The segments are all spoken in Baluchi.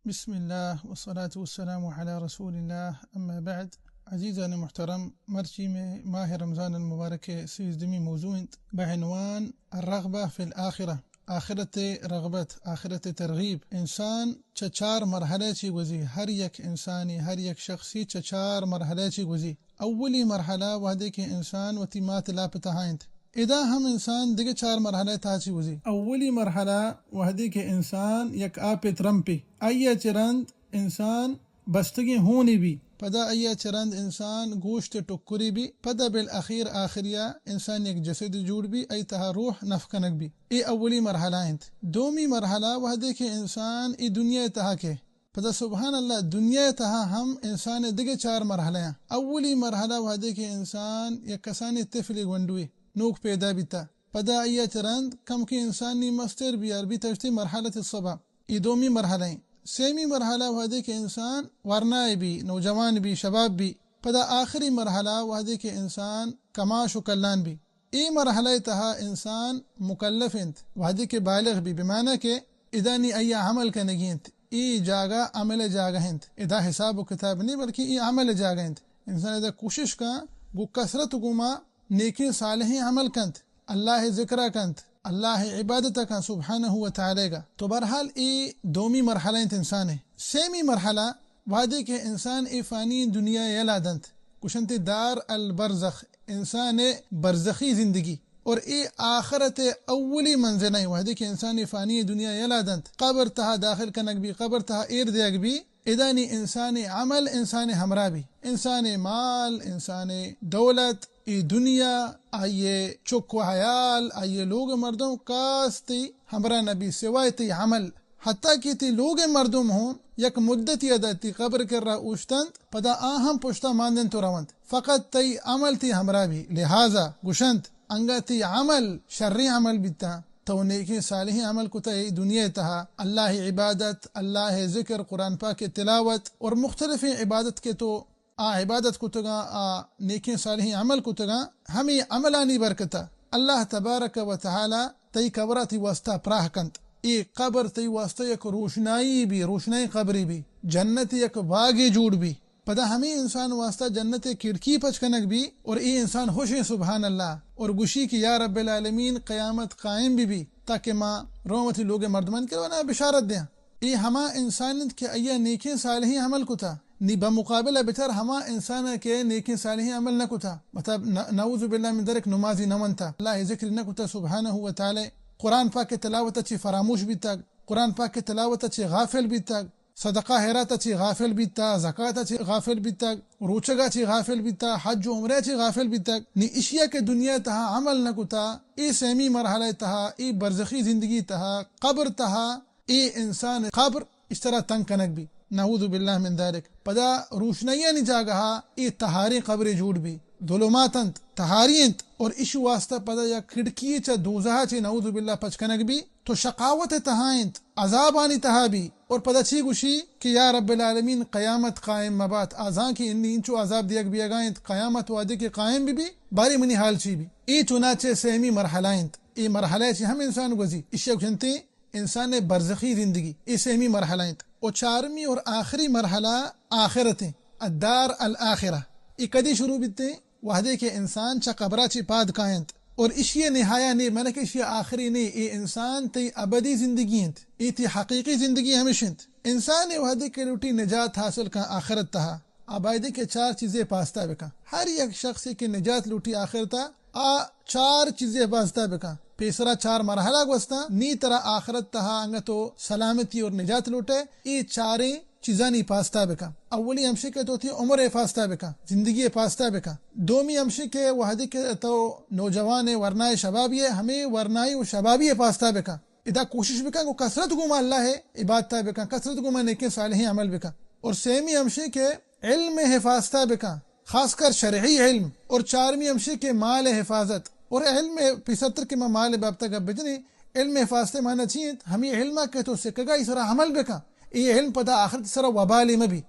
بسم اللہ والصلاة والسلام علی رسول اللہ، اما بعد۔ عزیزان محترم، مرچی میں ماہ رمضان المبارک سیزدہمی موضوع انت بعنوان الرغبہ فی الآخرہ، آخرت رغبت، آخرت ترغیب۔ انسان چہ چار مرحلہ چی گوزی، ہر یک انسانی، ہر یک شخصی چہ چار مرحلہ چی گوزی۔ اولی مرحلہ وہدے کہ انسان وتی مات لاپ تہا انت، ادا ہم انسان دگہ چار مرحلہ تہا چی گوزی۔ اولی مرحلہ وہدے کہ انسان یک آپے ترمپی، آئی ء چہ رند انسان بستگیں ہونے بی، پدا آئی ء چہ رند انسان گوشت ٹکری بی، پدا بالآخیر آخریا انسان یک جسد جوڑ بی، آئی تہا روح نفخ کنگ بی۔ اے اولی مرحلہ انت۔ دومی مرحلہ وہدے کہ انسان اے دنیا تہا کہ پدا سبحان اللہ، دنیا ء تہا ہم انسان ء دگہ چار مرحلہ آں۔ اولی مرحلہ وہدے کہ انسان یک کسانیں طفلے گونڈوے نوک پیدا بیتا، پدا آئی ء چہ رند کمکیں انسان نی مستر بیار بیتا، اشتی مرحلۃ الصبا، اے دومی مرحلہ ایں۔ سیمی مرحلہ وہدے کہ انسان ورنائے بی، نوجوان بی، شباب بی، پدا آخری مرحلہ وہدے کہ انسان کماش و کلان بی۔ اے مرحلہ ء تہا انسان مکلف انت، وہدے کہ بالغ بی، بمعنی کہ ادا نی آئی ء عمل کنگی انت۔ اے جاگہ عمل ء جاگہ انت۔ ادا حساب و کتاب نی، بلکہ اے عمل ء جاگہ انت۔ انسان ادا کوشش کن، گو کثرت گوما نیکیں صالحیں عمل کنت، اللہ ء ذکر ء کنت، اللہ ء عبادت ء کنت سبحانہ و تعالی گا۔ تو بہرحال اے دومی مرحلہ انت انسان ء۔ سیمی مرحلہ وہدے کہ انسان اے فانی دنیا ء یلا دنت، گوشنت دار البرزخ، انسان ء برزخی زندگی، اور اے آخرت ء اولی منزل ایں۔ وہدے کہ انسان اے فانی دنیا ء یلا دنت، قبر تہا داخل کنگ بی، قبر تہا ایر دیگ بی، ادا نی انسان ء عمل انسان ء ہمراہ بی، انسان ء مال، انسان ء دولت، اے دنیا، آئی ء چک و حیال، آئی ء لوگ ء مردم کس تئی ہمراہ نہ بی سوائے تئی عمل۔ حتیٰ کہ تئی لوگ ء مردم ہوں یک مدتی ادا تئی قبر کرا اوشتنت، پدا آ ہم پشتا ماندنت و رونت۔ فقط تئی عمل تئی ہمراہ بی۔ لہذا گوشنت، انگا تئی عمل شریں عمل بیتاں، تو نیکیں صالحیں عمل کتا اے دنیا ء تہا، اللہ ء عبادت، اللہ ء ذکر، قرآن پاک ء تلاوت اور مختلفیں عبادت کہ تو آ عبادت کتگاں، آ نیکیں صالحیں عمل کتگاں، ہمے عملانی برکتا اللہ تبارک و تعالی تئی قبرا تئی واسطہ پراہ کنت۔ اے قبر تئی واسطہ یک روشنائی بی، روشنائیں قبرے بی، جنت یک باگے جوڑ بی۔ پدا ہمے انسان واسطہ جنت کھڑکی پچ کنگ بی اور اے انسان خوشیں سبحان اللہ اور گوشی کہ یا رب العالمین، قیامت قائم بی بی تاکہ ما روں وتی لوگ مردمان کرا بشارت دیاں۔ اے ہما انسان انت کہ آئی ء نیکیں صالحیں عمل کتا۔ نی بمقابل ء بچار ہما انسان ء کہ نیکیں صالحیں عمل نہ کتا، مطلب، ن-، نعوذ باللہ من ذلک، نمازی نہ ونتا، اللہ ء ذکر نہ کتا سبحانہ و تعالی، قرآن پاک ء تلاوت ء چہ فراموش بیتگ، قرآن پاک ء تلاوت ء چہ غافل بیتگ، صدقہ خیرات ء چہ غافل بیتا، زکات ء چہ غافل بیتگ، روچگ ء چہ غافل بیتا، حج و عمرہ ء چہ غافل بیتگ۔ نی اشیا کہ دنیا ء تہا عمل نہ کتا، اے سیمی مرحلہ ء تہا، اے برزخی زندگی ء تہا، قبر ء تہا، اے انسان قبر اشترا تنگ کنگ بی، نعوذ باللہ من ذلک۔ پدا روشنائیانی جاگہا اے تہاریں قبرے جوڑ بی، ظلمات انت، تہاری انت، اور ایشی واسطہ پدا یک کھڑکی چہ دوزہا چہ نعوذ باللہ پچ کنگ بی، تو شقاوت تہا انت، عذابانی تہا بی، اور پدا چی گوشی کہ یا رب العالمین، قیامت قائم مبات، آزاں کہ انی انچو عذاب دیگ بیگا انت، قیامت وہدے کہ قائم بی بی، باری منی حال چی بی؟ اے چنانچہ سیمی مرحلہ انت۔ اے مرحلہ چہ ہم انسان گوزی، اشیا گوشنتے انسان ء برزخی زندگی، اے سیمی مرحلہ انت۔ و چارمی اور آخری مرحلہ آخرت انت، الدار الآخرہ۔ اے کدی شروع بیتے؟ وہدے کہ انسان چہ قبرا چہ پاد کاینت اور اشی نہایا نے، معنی کہ اشی آخری نے، اے انسان تئی ابدی زندگی انت، اے تئی حقیقی زندگی ہمیش انت۔ انسان وہدے کہ لوٹی نجات حاصل کن آخرت تہا، آ بایدیں کہ چار چیزے پاستا بکن۔ ہر یک شخصے کہ نجات لوٹی آخرتا، آ چار چیزے پاستا بکن۔ پیسرا چار مرحلہ گوستاں، نی ترا آخرت تہا انگا تو سلامتی اور نجات لوٹے، اے چاریں چیزانی پاستا بکن۔ اولی ہمشی کہ تو تئی عمر پاستا بکن، زندگی پاستا بکن۔ دومی ہمشی کہ وہدی کہ تو نوجوان ورنائے شبابی، ہمیں ورنائی و شبابی پاستا بکن۔ ادا کوشش بکن گو کثرت گوما اللہ ء عبادت ء بکن، کثرت گوما نیکیں صالحیں عمل بکن۔ اور سیمی ہمشی کہ علم ء حفاظت ء بکن، خاص کر شرعی علم۔ اور چارمی ہمشی کہ مال ء حفاظت۔ اور علم ء پیسرتر کہ ما مال ء بابت ء گپ بجنیں، علم ء حفاظت ء معنی چی انت؟ ہمے علم ء کہ تو سکگا ای سرا عمل بکن، اے علم پدا آخرت سرا وبالے مہ بی۔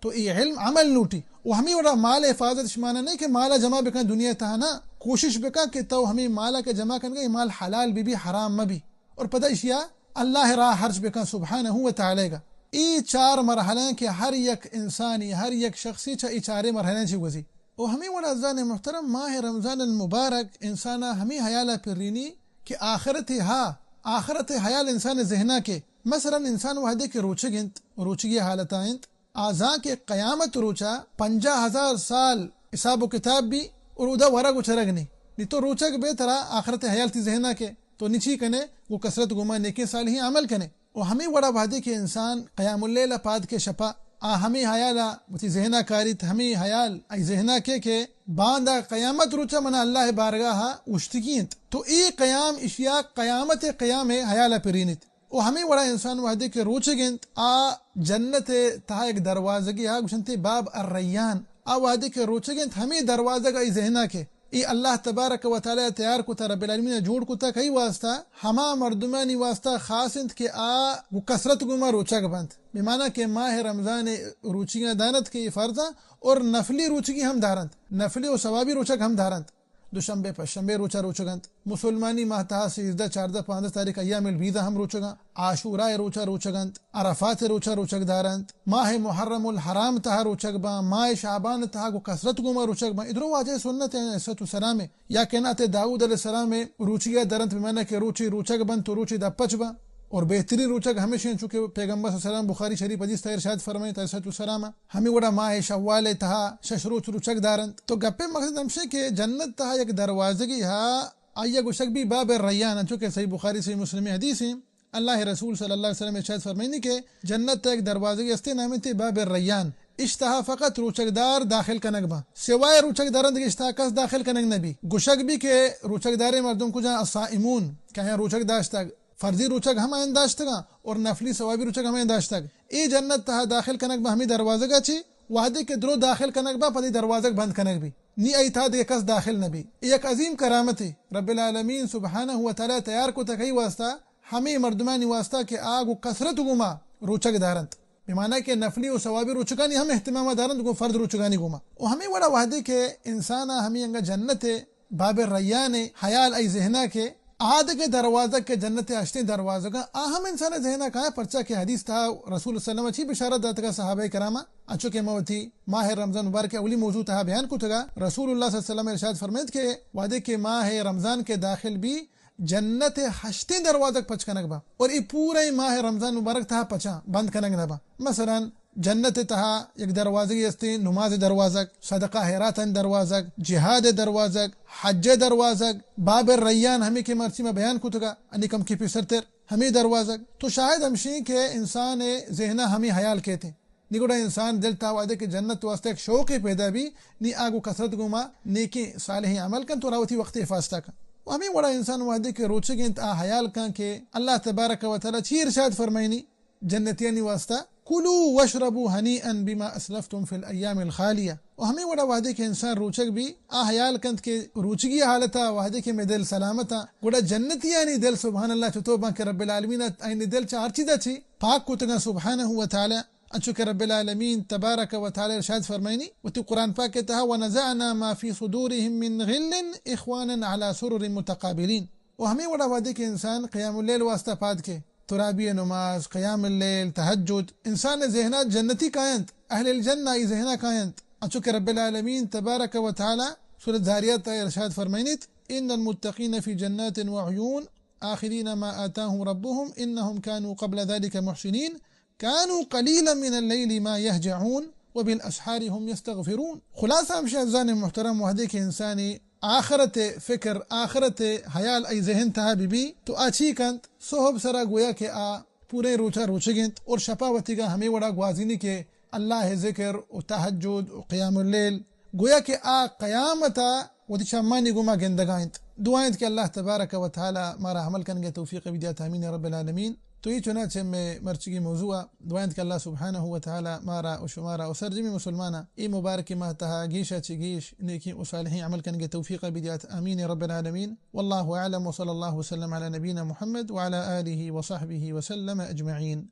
تو اے علم عمل لوٹی۔ و ہمے وڑا مال حفاظت شمانا نہیں کہ مالا جمع بکن دنیا تہا، نہ، کوشش بکن کہ تو ہمے مالا کہ جمع کنگا، اے مال حلال بی بی، حرام مہ بی۔ اور پدا اشیا اللہ راہ خرچ بکن سبحانہ و تعالی گا۔ اے چار مرحلہ ایں کہ ہر یک انسانی، ہر یک شخصی چہ اے چاریں مرحلہ ایں چہ گوزی۔ و ہمے وڑا عزیزان محترم، ماہ رمضان المبارک انسانا ہمے حیالا پرینی کہ آخرت ہا، آخرت حیال انسان ذہنا کہ مثلاً انسان وہدے کہ روچگ انت، روچگی حالتا انت، آ زان کہ قیامت روچا پنجاہ ہزار سال حساب و کتاب بی اور اودا ورگ و چرگ نی۔ نی تو روچگ بے ترا آخرت حیال تی ذہنا کہ تو نی چی کنے، گو کثرت گوما نیکیں صالحیں عمل کنے۔ و ہمے وڑا وہدے کہ انسان قیام اللیل ء پاد کے شپا، آ ہمے حیالا وتی ذہنا کاریت، ہمے حیال آئی ذہنا کے کہ باندا قیامت روچا منا اللہ بارگاہا اوشتگی انت۔ تو اے قیام اشیا قیامت قیام حیالا پرینیت۔ و ہمے وڑا انسان وہدے کہ روچگ انت، آ جنت ء تہا یک دروازگے ہا گوشنتے باب الریان۔ آ وہدے کہ روچگ انت، ہمے دروازگ آئی ذہنا کہ اے اللہ تبارک و تعالی تیار کتا، رب العالمین جوڑ کتا کئی واسطہ؟ ہما مردمانی واسطہ خاص انت کہ آ گو کثرت گوما روچگ بنت۔ بمانا کہ ماہ رمضان روچیاں دانت کہ اے فرضاں اور نفلی روچگی ہم دارنت، نفلی و ثوابی روچگ ہم دارنت۔ دوشنبے، پشنبے روچا روچگ انت۔ مسلمانی ماہ تہا سیزدہ، چاردہ، پانزدہ تاریخ ایام البیضا ہم روچگاں۔ عاشورا روچا روچگ انت۔ عرفات روچا روچگ دارنت۔ ماہ محرم الحرام تہا روچگ باں۔ ماہ شعبان تہا گو کثرت گوما روچگ باں۔ ادرو واجہ سنت ہیں علیہ الصلوۃ والسلام ہے۔ یا کہ نعت داؤد علیہ السلام ہے، روچیا درنت بمانا کہ روچی روچگ بنت تو روچی دپچ باں۔ اور بہترین روچگ ہمیش ہیں، چونکہ پیغمبر صلی اللہ علیہ وسلم بخاری شریف حدیث تہا ارشاد فرمائیت علیہ الصلوۃ والسلام۔ ہمے وڑا ماہ شوال ء تہا شش روچ روچگ دارنت۔ تو گپے مقصد ہمشے کہ جنت تہا یک دروازگے ہا، آئی ء گوشگ بی باب الریان، انچو کہ صحیح بخاری صحیح مسلم حدیث ہیں۔ اللہ رسول صلی اللہ علیہ وسلم ارشاد فرمائنی کہ جنت تہا یک دروازگے ہستے نام انت باب الریان۔ اش تہا فقط روچگ دار داخل کنگ باں، سوائے روچگ داران دگہ اش تہا کس داخل کنگ نہ بی۔ گوشگ بی کہ روچگ داریں مردم کجا؟ الصائمون، کہ آیاں روچگ داشتگ۔ فرضی روچگ ہم آیان داشتگاں اور نفلی ثوابی روچگ ہم آیان داشتگ۔ اے جنت تہا داخل کنگ بہ ہمے دروازگا چی، وہدے کہ درو داخل کنگ بہ پدی دروازگ بند کنگ بی، نی ای تہا دگہ کس داخل نہ بی۔ اے یک عظیم کرامتے، رب العالمین سبحانہ و تعالی تیار کتگ ای واسطہ، ہمے مردمانی واسطہ کہ آ گو کثرت گوما روچگ دارنت۔ بمانا کہ نفلی و ثوابی روچگانی ہم اہتمام دارنت گو فرض روچگانی گوما۔ و ہمے وڑا وہدے کہ انسانا ہمے انگا جنت باب ریان حیال ای ذہنا کہ آ دگہ دروازگ کہ جنت ہشتیں دروازگاں، آ ہم انسان ذہنا کایا، پرچا کہ حدیث تہا رسول صلی اللہ علیہ وسلم چی بشارت داتگا صحابہ کراما، انچو کہ ما وتی ماہ رمضان مبارک اولی موضوع تہا بیان کتگا۔ رسول اللہ صلی اللہ علیہ وسلم ارشاد فرمائیت کہ وہدے کہ ماہ رمضان کے داخل بی، جنت ہشتیں دروازگ پچ کنگ با اور ای پورا ماہ رمضان مبارک تہا پچاں، بند کنگ نہ با۔ مثلاً جنت تہا یک دروازگے استیں، نماز دروازگ، صدقہ خیراتانی دروازگ، جہاد دروازگ، حج دروازگ، باب ریان ہمے کہ مرچی ما بیان کتگا، انی کم کی پیسر تر ہمے دروازگ۔ تو شاید ہمشیں کہ انسان ذہنا ہمے حیال کیتیں۔ نی گڑا انسان دل تہا وہدے کہ جنت واسطہ یک شوقے پیدا بی، نی آ گو کثرت گوما نیکیں صالحیں عمل کن تو راوتی وقت حفاظتا کن۔ و ہمے وڑا انسان وہدے کہ روچگ انت آ حیال کن کہ اللہ تبارک و تعالی چی ارشاد فرمائنی جنتیانی واسطہ، کلوا واشربوا ہنیئا بما اسلفتم فی الایام الخالیہ۔ و ہمے وڑا وہدے کہ انسان روچگ بی آ حیال کنت کہ روچگی حالتا وہدے کہ مے دل سلامتا، گڑا جنتیانی دل سبحان اللہ چتو باں کہ رب العالمین آئینی دل چہ ہر چیزا چی پاک کتگاں سبحانہ و تعالی۔ انچو کہ رب العالمین تبارک و تعالی ارشاد فرمائنی وتی قرآن پاک تہا، ونزعنا ما فی صدورهم من غل اخوانا علی سرر متقابلین۔ و ہمے وڑا وہدے کہ انسان قیام اللیل واسطہ پاد کے، ترابی نماز، قیام اللیل، تہجد، انسان ذہنا جنتی کاینت، اہل الجنہ ای ذہنا کاینت۔ انچو کہ رب العالمین تبارک و تعالی سورۃ ذاریات ارشاد فرمائنیت، ان المتقین فی جنات وعیون آخذین ما آتاهم ربهم انهم کانوا قبل ذلک محسنین کانوا قلیلا من اللیل ما یهجعون وبالاسحار هم یستغفرون۔ خلاصہ ہمشی عزیزان محترم، وہدے کہ انسانی آخرت فکر، آخرت حیال ای ذہن تہا بی بی تو آ چی کنت؟ صحب سرا گویا کہ آ پورے روچا روچگ انت اور شپا وتیگا ہمے وڑا گوازینی کہ اللہ ذکر و تہجد و قیام اللیل، گویا کہ آ قیامتا وتی چمانی گوما گندگا انت۔ دعا انت کہ اللہ تبارک و تعالی مارا عمل کنگے توفیق بدیات، آمین رب العالمین۔ تو ای چنانچہ مے مرچگی موضوع، دعا انت کہ اللہ سبحانہ و تعالی مارا و شمارا و سرجمی مسلمانا ای مبارک ماہ تہا گیشا چہ گیش نیکی و صالحیں عمل کنگے توفیق بدیات، آمین رب العالمین۔ واللہ اعلم وصلی اللہ وسلم علی نبینا محمد وعلی آلہ وصحبہ وسلم اجمعین۔